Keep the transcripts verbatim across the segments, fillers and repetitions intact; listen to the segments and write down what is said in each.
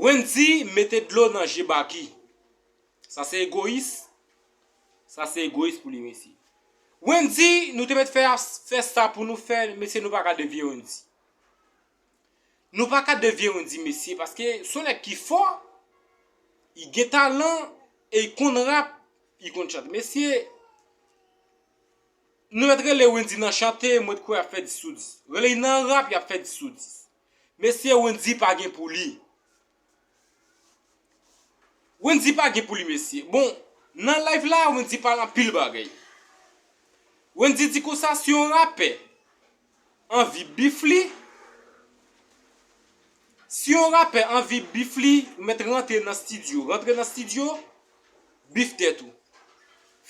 Wendy mete dlo nan je Baky. Sa se egoyis. Sa se egoyis pou li, mesye. Wendy, nou te mèt fè, fè sa pou nou fè, mesye, nou pa ka devye Wendy. Nou pa ka devye Wendy, mesye, paske se yon nèg ki fò, li gen talan, e li konn rap, li konn chante. Mesye, nou mèt rele Wendy nan chante, mwen kwè y ap fè dis sou dis. Rele li nan rap, y ap fè dis sou dis. Mesye, Wendy pa gen pou li. Wendy pa gen pou li, mesye. Bon, nan live la, Wendy pale anpil bagay. Wendy di konsa, si yon rapè anvi bif li, si yon rapè anvi bif li, ou mèt rantre nan stidyo. Rantre nan stidyo, bif tèt ou.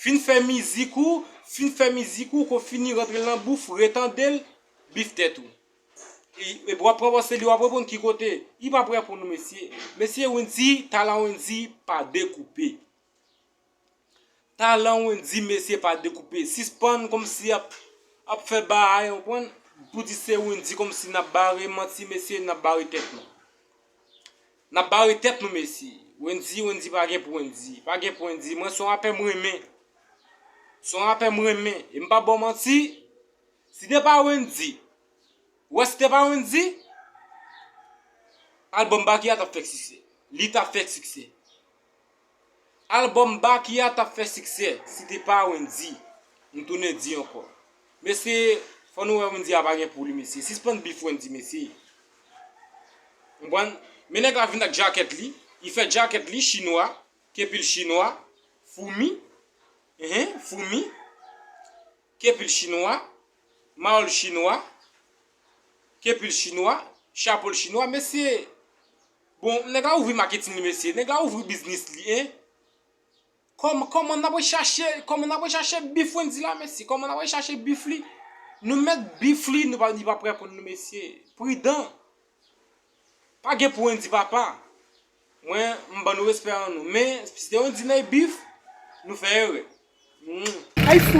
Fin fè mizik ou, fin fè mizik ou, kon fini rantre nan bouf, retande l, bif tèt ou. E, e w ap pran pòs li, w ap reponn ki kote? Li p ap reponn ou, mesye. Mesye, Wendy, talan Wendy pa dekoupe. Talan Wendy, mesye, pa dekoupe. Sispann kòmsi ap, ap fè bagay, w konprann? Pou di se Wendy, kòmsi n ap bare manti, mesye, n ap bare tèt nou. N ap bare tèt nou, mesye. Wendy, Wendy pa gen pou Wendy. Pa gen pou Wendy. Mwen se yon rapè m renmen. Se yon rapè m renmen. E m p ap ba w manti. Si te pa Wendy, ou wè si te pa Wendy, albòm Baky a t ap fè siksè. Li t ap fè siksè. Albòm Baky a t ap fè siksè si te pa Wendy. M tounen di ankò. Mesye, fò nou wè Wendy a pa gen pou li, mesye. Sispann bif Wendy, mesye. Konprann? Men nèg la vin ak djakèt li. Li fè djakèt li chinwa, kepil chinwa, foumi. Enhen, foumi. Kepil chinwa, mayòl chinwa, kepil chinwa, chapo l chinwa, mesye. Bon, nèg la ouvri maketin li, mesye. Nèg la ouvri biznis li, en. Kòm, kòman n ap rechache, kòman n ap rechache bif Wendy la, mesye? Kòman n ap rechache bif li? Nou mèt bif li, nou pa, li p ap reponn nou, mesye. Pridan. Pa gen pou Wendy, papa. Mwen, m ban nou respè an nou. Men, si te Wendy nan bif, nou fè erè. Mm. Ay fou.